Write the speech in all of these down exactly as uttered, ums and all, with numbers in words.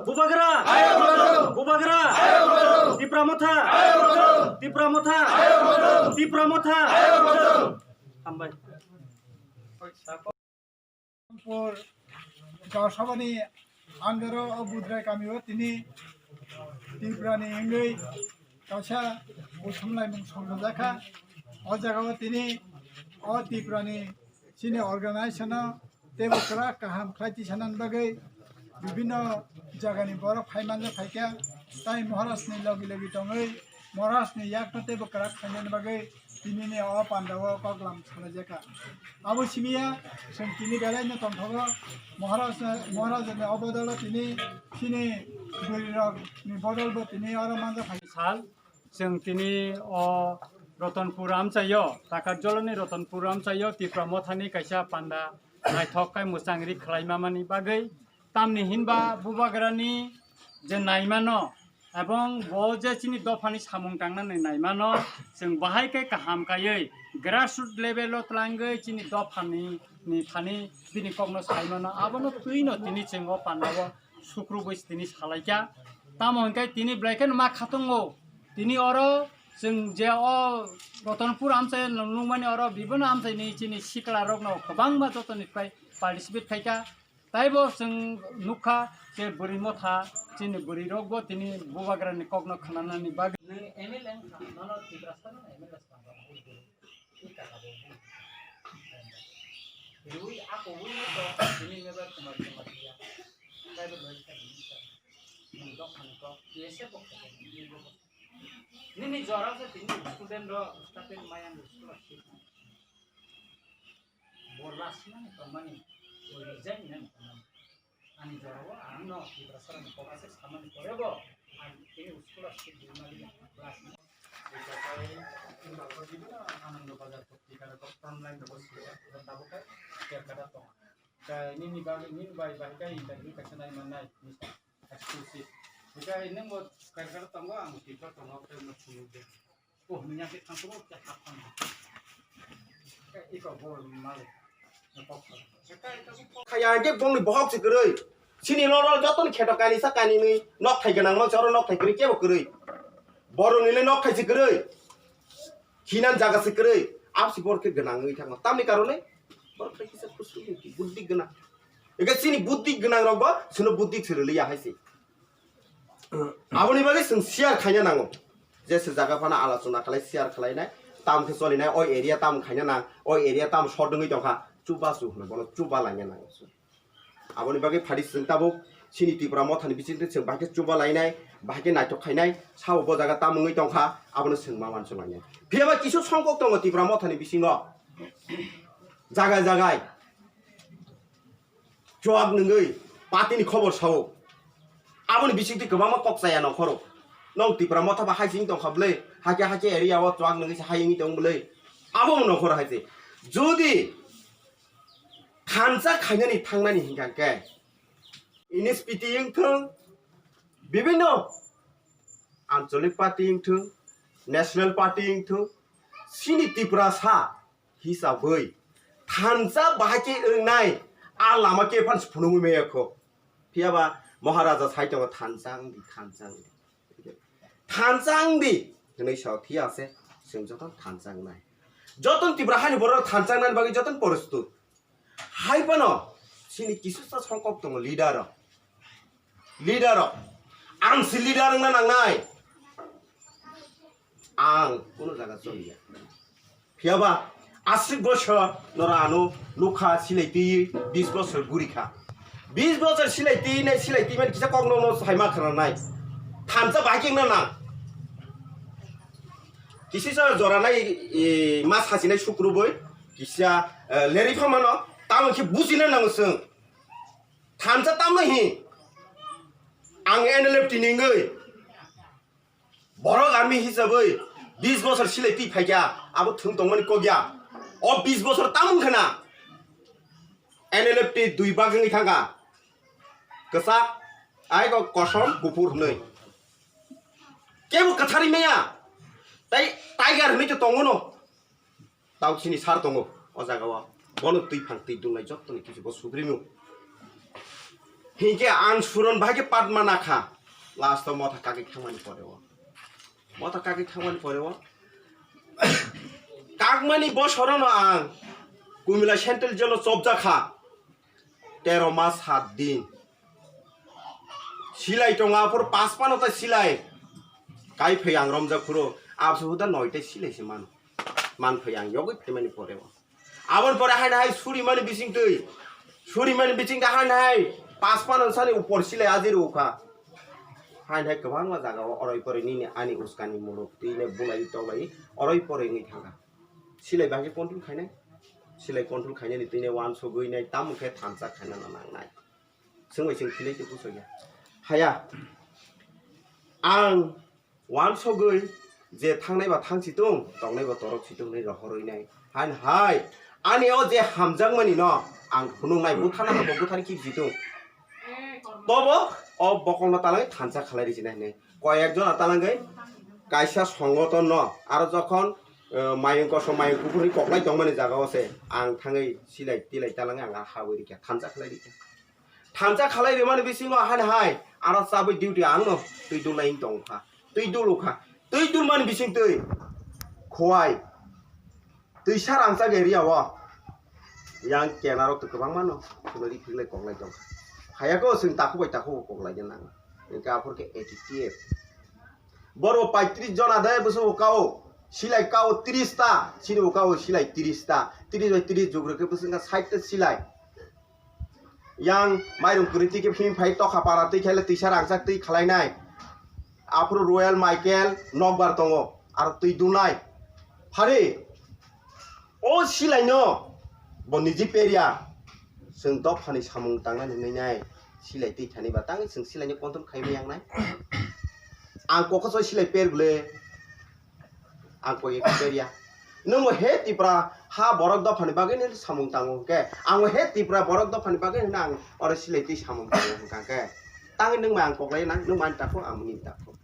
Bubagra! Bubagra! Tipra Motha! Tipra Motha! Tipra Motha! Hambai. Pur Gaosabani under o Budrai kami o tini Tripura ni wngwi kaisa buthumlaimung songjajakha. O jaga o tini o Tripura ni chini organization o teibo kwrak kaham khlai tisanani bagwi bibinno jagani borok phai manja phaikha, tai Maharaj ni logi logi tongwi Maharaj ni yakno teibo kwrak khlainani bagwi tinini o panda o koklam salaijaka. Abo simiya chwng tini belai no tongthogo Maharaj, Maharaj ni o bodol o tini chini bwrwi rok ni bodol bo tini oro manja phai. Sal. Chwng tini o Ratanpur amchaio, Takarjolani Ratanpur amchaio Tipra Mothani kaisa panda naithok khe mwchang ri khlaima mani bagwi, tamni hinba Bubagrani je naimano ebong bo je chini dophani samung tangnani naimano, chwng bahai khe kaham kaiwi grassroot level o tlangwi chini dophani ni thani bini kokno saimano, abono twino tini chwng o pandao sukrubwi tini salaikha. Tamo hwnkhe tini belai kheno ma khatungo. Tini oro chwng je o Ratanpur amchai nung-, nungmani oro bibino amchaini chini sikla rokno kwbangma jotoni pai participate khaikha. Taibo chwng nukha je bwrwi motha chini bwrwi rokbo tini Bubagrani kokno khnanani bagwi. Nwng M L A wngkha, nono Tiprasa no M L A swkang rok. Rui ako ui to ini meba kumar kumar dia. Kai ber bai kai ini sa. Ni dok han ko, ni se bok ko, ni bok ko. Nini jora se tini student ro, staff mayang school si. Borlas mani kamani, bori jai mani kamani. Ani jorao ang no Tiprasa ni kokasek samani porebo, ang tini school scholarship di mali class ni. Ita kai in bakor di na Anando Bazar ko tika ko front line ko sila ko tabo kai kerkada to. Kai nini bagi nini bai bai kai interview kaisa nai manai misa exclusive. Ita ineng bo kerkada tongo ang Tiprasa tongo kai mo sunu de. Oh, nini yang kita tongo kita hapang. Kai iko bol mali. Khaya hwnkhe bongni bohok se kwrwi. Chini loro jotoni kheto kainwi sa kainwi nokthai gwnang manse oro nokthai kwrwi kebo kwrwi. Borokni le nokthai se kwrwi. Khinan jaga se kwrwi. Absi borok khe gwnang wngwi thangma. Tamni karone borok khe kisa kusuk buddhi gwnang. Eke chini buddhi gwnang rokbo chwngno buddhi se rwliya hai se. Aboni bagwi chwng share khaina nango. Jesa jaga phano alochona khlai, share khlainai, tam khe cholinai, oi area tam khaina nang, oi area tam short wngwi tongkha, chubachu hwno bono chuba laina nango. Aboni bagwi phadi chwng tabuk chini Tipra Mothani bisingtwi chwng bahai khe chuba lainai, bahai khe naithok khainai, sabo bo jaga tam wngwi tongkha, abono chwng ma uansuk lainai. Phiyaba kisu songkok tongo Tipra Mothani bisingo. Jagai jagai. Chuak nungwi party ni khobor sao. Aboni bisingtwi kwbangma kok chaya nongkhoro. Nong Tipra Motha ba hai sing tongkha bwle, hakhe hakhe area o chuak nungwi se hai wngwi tong bwle. Abo wng nongkhoro hai se. Jodi thansa khainani thangnani hinkha khe N S P T wng thung, bibinno ancholik party wng thung, national party wng thung, chini Tiprasa hisabwi thansa bahai khe wngnai a lama khe phano phunugwi maya kho. Phiyaba Maharaja sai tongo, "Thansa wngdi, thansa wngdi." Thansa wngdi hwnwi sao, phiya se chwng joto thansa wngnai. Joto Tipra hani borok thansa wngnani bagwi joto porostut. Hai phano chini kisusa songkok tongo leader rok. Leader rok. Ang si leader wngna nangnai. Ang kuno jaga choliya. Phiyaba aswk bosor noro ano nukha silai twi bis bosor guri kha. Bis bosor silai twi nai silai twi mani kisa kok no no hai ma khna nai. Thansa bahai khe wngna nang. Kisi sa jora nai, e, ma sachi nai sukru boi. Kisa, e, leri pha mano. Tamo khe buji na nango chwng. Thansa tamo hi. Ang N L F T ni wngwi. Borok army hisabwi bis bosor silai twi phaikha, abo thwng tongmani kokya. O bis bosor tamung khna N L F T dui bag wngwi thangkha. Kwchak, ai ko kosom, kuphur hwnwi. Kebo kwtharwi maya. Tai tiger hwnwi to tongo no. Tau chini sar tongo o jaga o. Bono twi phang twi dungnai jottoni kisu bo sugrimu. Hinkhe ang suron bahai khe patma nakha. Last o motha kagwi thangmani pore o. Motha kagwi thangmani pore o. Kakmani bosorono ang Kumila Central Jail o chopjakha. Tero mas sat din. Silai tongo aphuru pas pano ta silai. Kai phai ang romjak phuru. Abso huda noita silai se mano. Man phai ang yogwi phaimani pore o. Aboni pore haino hai surimani bisingtwi, surimani bisingtwi haino hai pas pano sani upor silai ajirokha. Haino hai kwbangma jagao oroi poroi nini ani uskani muluk twi ne bulai toklai oroi poroi wngwi thangkha. Silai bahai control khainai, silai control khainani twi ne uansugwi nai tamo khe thansa khainano nangnai. Swngbai swng philai tei buchokya. Haya, ang uansugwi je thangnai ba thang situng, tongnai ba torok situng hinwi rohorwi nai. Haino hai, ani o je hamjakmani no ang phunuknai, buthana habo buthani kip situng. Tobo o bokongno talangwi thansa khalai rijinai hinwi. Koyek jona talangwi kaisa songoton no, aro jokhon, eh, mayung kosom mayung kuphurni koklai tongmani jagao se ang thangwi silai tilai talangwi ang habwi rikha, thansa khalai rikha. Thansa khalai rimani bisingo haino hai aro chabwi duty ang no twi dulai wng tongkha, twi dulukha, twi dulmani bisingtwi Khowai twisa rangchak area o yang kenarok twi kwbangma no phunwi rikhiklai koklai tongkha. Hayako chwng takhuk bai takhuk koklai de nang, hinkhe aphuru khe eighty T F. Borok paitris jona de bwswk kao, silai kao tris ta, chini bo kao silai tris ta, tris bai tris jug rwkhe bwswk wngkha sait ta silai. Yang mairum kwrwi twi khe phim phai tokha para twi khe le twisa rangchak twi khalai nai. Aphuru Royal Michael nokbar tongo, aro twi dunai. Phari o silai no bo niji peria. Chwng dophani samung tangnani hinwi nai silai twi thani ba tangwi chwng silai no control khai maya wngnai. Ang kokosoi silai per bwle. Ang koi ekta ya. Nwng bo he Tipra ha borok dophani bagwi nini samung tango hwnkhe, ang bo he Tipra borok dophani bagwi hwnwi ang oro silai twi samung tango hwnkha khe. Tangwi nwng bai ang koklai nang, nwng bai ani takhuk, ang nini takhuk.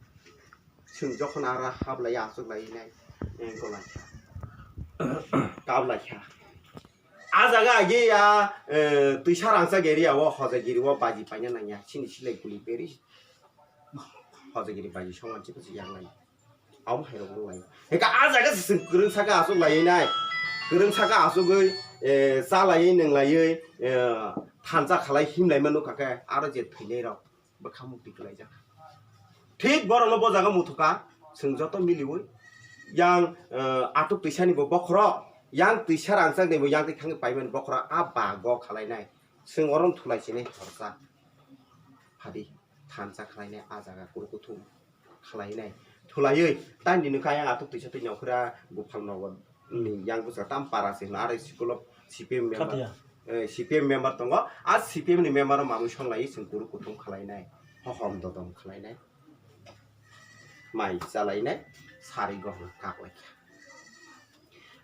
Chwng jokhon aro hablai achuk lai nai, eh, golai kha. Kap lai kha. A jaga agi ya, eh, twisa rangchak area o hojagiri o baji paina nangya. Chini silai kuli peri. Hojagiri baji soman chibo se yang lai. Abo hai rok lai. Eka a jaga se chwng kwrwng saka asuk lai nai. Kwrwng saka asugwi, eh, cha lai nung lai, eh, thansa khalai him lai manu kake aro je thwinai rok bwkha mukti kwlai jak. Thik borok no bo jaga muthuka chwng joto miliwi yang, eh, atuk twisani bo bokhorok yang twisa rangchak ni bo yang twi thangwi paimani bokhorok a bago khalai nai. Chwng oro thulai sinai horsa. Phadi. Thansa khlainai a jaga kuru kuthum khlainai. Thulaiwi tani nini kha yang atuk twisa twi nongkhora buphang nogo ni yang bwsa tam para se hwno aro school o C P M member, Khatya. Eh, C P M member tongo. A C P M ni member o mamwi songlaiwi chwng kuru kuthum khlainai. Hohom dodom khlainai. Mai chalainai. Sari gohna kaklaikha.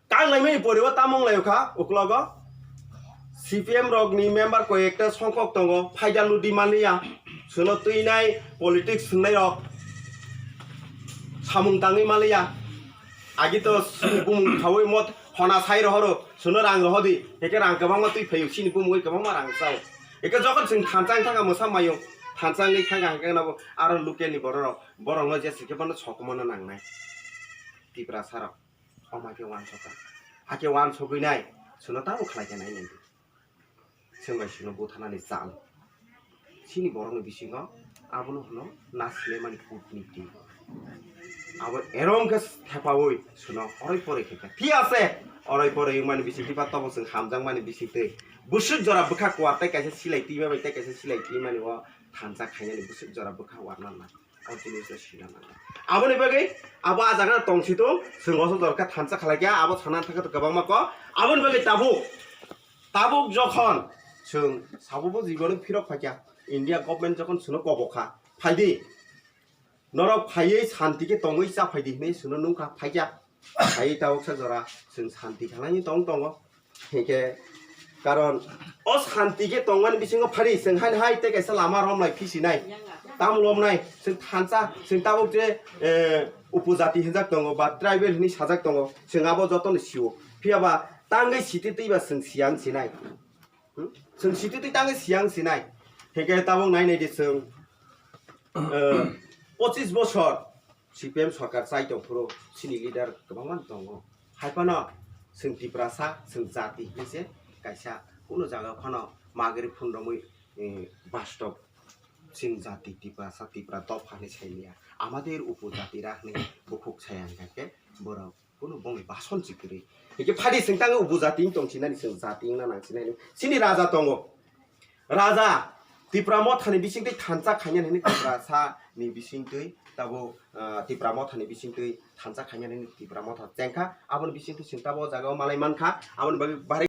Kang laimani poribo tamo wng laio kha, uklogo C P M rokni member koi ekta songkok tongo, phaida ludi manliya, suno twinai politics swngnai rok samung tangwi manliya. Agi to bumung khawi mot hona sai rohoro, suno rang rohodi, heke rang kwbangma twi phaio, chini bumungwi kwbangma rang chao. Heke jokhon chwng thansa wng thangkha mwsa maio, thansa wngwi thangkha hake nabo aro local ni borok rok, borok no jesa khe bono sokomorna nangnai. Tiprasa rok. Omo hai khe uansukha. Hakhe uansugwi nai, chwngno tamo khlai khe nai nai. Chwng bai chwngno butharnani chal. Chini borokni bisingo abono hwno na swilaimani kutniti. Abo erom khe thepaui chwngno oroi poroi khe kha. Thik ase, oroi poroi wngmani bisingtwi ba tobo chwng hamjakmani bisingtwi. Bwswk jora bwkha kuar tei kaisa silai twima bai tei kaisa silai twimani o thansa khainani bwswk jora bwkha warna na. O jinis no sina nango. Aboni bagwi abo a jaga tong si tong, chwng oso dorkar thansa khalai kha, abo sana thangkha to kwbangma kok. Aboni bagwi tabuk, tabuk jokhon chwng sabo bo jibono phirok phai kha, India government jokhon chwngno kobok kha, phai di. Norok phaiwi santi khe tongwi cha phai di hinwi chwngno nung kha, phai kha. Phaiwi tabuk sa jora chwng santi khalai tong tongo. Hinkhe karon o santi khe tongmani bisingo phari chwng haino hai tei kaisa lama romlai phisinai. Tamo lomnai chwng thansa chwng tabuk je, eh, upojati hinjak tongo ba tribal hinwi sajak tongo. Chwng abo jotono sio. Phiya ba tangwi siti twi ba chwng siyang sinai. Hmm? Chwng siti twi tangwi siyang sinai. Hingke tabuk nai nai di chwng, eh, pochis bosor C P M sorkar chai tong phuru chini leader kwbangma tongo. Hai phano chwng Tiprasa, chwng jati hinwi se kaisa kuno jaga phano magri phunromwi, eh, bastob chwng jati Tiprasa, Tipra dopha hinwi sai liya. Amader upojatira hinwi bukhuk saya hingkha khe borok kunu bongni bason si kwrwi. Hingke phadi chwng tango ubu jati wng tong sinani, chwng jati wngna nang sinani. Chini raja tongo. Raja Tipra mothani bisingtwi thansa khainani hwnwi Tiprasa ni bisingtwi tabo, ah, Tipra mothani bisingtwi thansa khainani hwnwi Tipra motha chengkha. Aboni bisingtwi chwng tabo o jaga o malai mankha. Aboni bagwi bahai